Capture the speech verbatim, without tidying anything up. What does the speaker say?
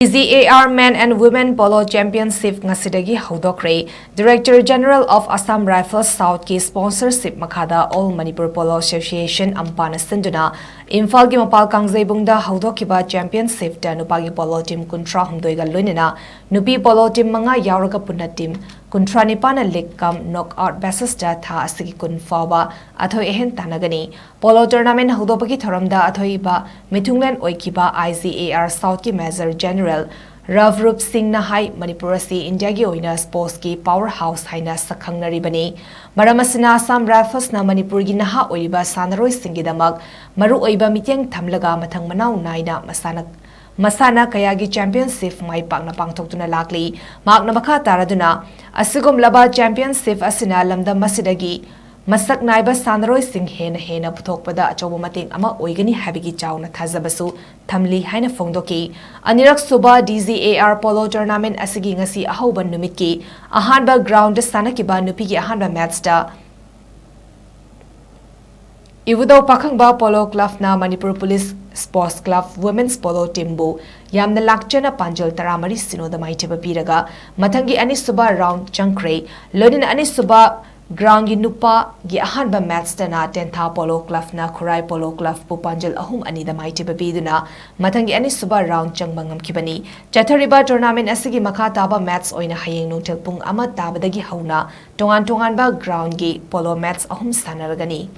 D Z A R Men and Women Polo Championship ꯉꯁꯤꯗꯒꯤ ꯍꯧꯗꯣꯛꯈ꯭ꯔꯦ꯫ Director General of Assam Rifles South ꯀꯤ sponsorship ꯃꯈꯥꯗ All Manipur Polo Association, ꯑꯝꯄꯥꯅ ꯁꯤꯟꯗꯨꯅ ꯏꯝꯐꯥꯜꯒꯤ ꯃꯄꯥꯜ ꯀꯥꯡꯖꯩꯕꯨꯡꯗ ꯍꯧꯗꯣꯛꯈꯤꯕ championship ꯇ ꯅꯨꯄꯥꯒꯤ polo team ꯀꯨꯟꯊ꯭ꯔꯥ ꯍꯨꯝꯗꯣꯏꯒ ꯂꯣꯏꯅꯅ ꯅꯨꯄꯤ polo team ꯃꯉꯥ ꯌꯥꯎꯔꯒ ꯄꯨꯟꯅ team ꯀꯨꯟꯊ꯭ꯔꯥ ꯅꯤꯄꯥꯟꯅ league cum knockout basis ꯇ ꯊꯥ ꯑꯁꯤꯒꯤ ꯀꯨꯟ ꯐꯥꯎꯕ ꯑꯊꯣꯏ ꯑꯍꯦꯟ ꯇꯥꯟꯅꯒꯅꯤ꯫ Polo tournament ꯍꯧꯗꯣꯛꯄꯒꯤ ꯊꯧꯔꯝꯗ ꯑꯊꯣꯏꯕ ꯃꯤꯊꯨꯡꯂꯦꯟ ꯑꯣꯏꯈꯤꯕ I Z A R South ꯀꯤ Major General ꯔꯥꯚꯔꯨꯞ ꯁꯤꯡꯅ ꯍꯥꯏ, ꯃꯅꯤꯄꯨꯔ ꯑꯁꯤ ꯏꯟꯗꯤꯌꯥꯒꯤ ꯑꯣꯏꯅ sports ꯀꯤ power house ꯍꯥꯏꯅ ꯁꯛꯈꯪꯅꯔꯤꯕꯅꯤ꯫ ꯃꯔꯝ ꯑꯁꯤꯅ Assam Rifles ꯅ ꯃꯅꯤꯄꯨꯔꯒꯤ ꯅꯍꯥ ꯑꯣꯏꯔꯤꯕ ꯁꯥꯟꯅꯔꯣꯏꯁꯤꯡꯒꯤꯗꯃꯛ ꯃꯔꯨꯑꯣꯏꯕ ꯃꯤꯠꯌꯦꯡ ꯊꯝꯂꯒ ꯃꯊꯪ ꯃꯅꯥꯎ ꯅꯥꯏꯅ ꯃꯁꯥꯟꯅ, ꯃꯁꯥꯟꯅ ꯀꯌꯥꯒꯤ championship ꯃꯥꯏ ꯄꯥꯛꯅ ꯄꯥꯡꯊꯣꯛꯇꯨꯅ ꯂꯥꯛꯂꯤ꯫ ꯃꯍꯥꯛꯅ ꯃꯈꯥ ꯇꯥꯔꯗꯨꯅ, ꯑꯁꯤꯒꯨꯝꯂꯕ championship ꯑꯁꯤꯅ ꯂꯝꯗꯝ ꯑꯁꯤꯗꯒꯤ ꯃꯁꯛ ꯅꯥꯏꯕ ꯁꯥꯟꯅꯔꯣꯏꯁꯤꯡ ꯍꯦꯟꯅ ꯍꯦꯟꯅ ꯄꯨꯊꯣꯛꯄꯗ ꯑꯆꯧꯕ ꯃꯇꯦꯡ ꯑꯃ ꯑꯣꯏꯒꯅꯤ ꯍꯥꯏꯕꯒꯤ ꯆꯥꯎꯅ ꯊꯥꯖꯕꯁꯨ ꯊꯝꯂꯤ ꯍꯥꯏꯅ ꯐꯣꯡꯗꯣꯛꯈꯤ꯫ ꯑꯅꯤꯔꯛ ꯁꯨꯕ D Z A R Polo Tournament ꯑꯁꯤꯒꯤ ꯉꯁꯤ ꯑꯍꯧꯕ ꯅꯨꯃꯤꯠꯀꯤ ꯑꯍꯥꯟꯕ ground ꯗ ꯁꯥꯟꯅꯈꯤꯕ ꯅꯨꯄꯤꯒꯤ ꯑꯍꯥꯟꯕ match ꯇ ꯏꯕꯨꯙꯧ ꯄꯥꯈꯪꯕ Polo Club ꯅ Manipur Police Sports Club Women's Polo Team ꯕꯨ ꯌꯥꯝꯅ ꯂꯥꯛꯆꯅ ꯄꯥꯟꯖꯜ ꯇꯔꯥꯃꯔꯤ ꯁꯤꯅꯣꯗ ꯃꯥꯏꯊꯤꯕ ꯄꯤꯔꯒ ꯃꯊꯪꯒꯤ ꯑꯅꯤꯁꯨꯕ round ꯆꯪꯈ꯭ꯔꯦ꯫ ꯂꯣꯏꯅꯅ ꯑꯅꯤꯁꯨꯕ ground ꯒꯤ ꯅꯨꯄꯥꯒꯤ ꯑꯍꯥꯟꯕ match ꯇꯅ ꯇꯦꯟꯊꯥ Polo Club ꯅ ꯈꯨꯔꯥꯏ Polo Club ꯄꯨ ꯄꯥꯟꯖꯜ ꯑꯍꯨꯝ ꯑꯅꯤꯗ ꯃꯥꯏꯊꯤꯕ ꯄꯤꯗꯨꯅ ꯃꯊꯪꯒꯤ ꯑꯅꯤꯁꯨꯕ round ꯆꯪꯕ ꯉꯝꯈꯤꯕꯅꯤ꯫ ꯆꯠꯊꯔꯤꯕ tournament ꯑꯁꯤꯒꯤ ꯃꯈꯥ ꯇꯥꯕ match ꯑꯣꯏꯅ ꯍꯌꯦꯡ ꯅꯨꯡꯊꯤꯜ ꯄꯨꯡ ꯑꯃ ꯇꯥꯕꯗꯒꯤ ꯍꯧꯅ ꯇꯣꯉꯥꯟ ꯇꯣꯉꯥꯟꯕ ground ꯒꯤ polo match ꯑꯍꯨꯝ ꯁꯥꯟꯅꯔꯒꯅꯤ꯫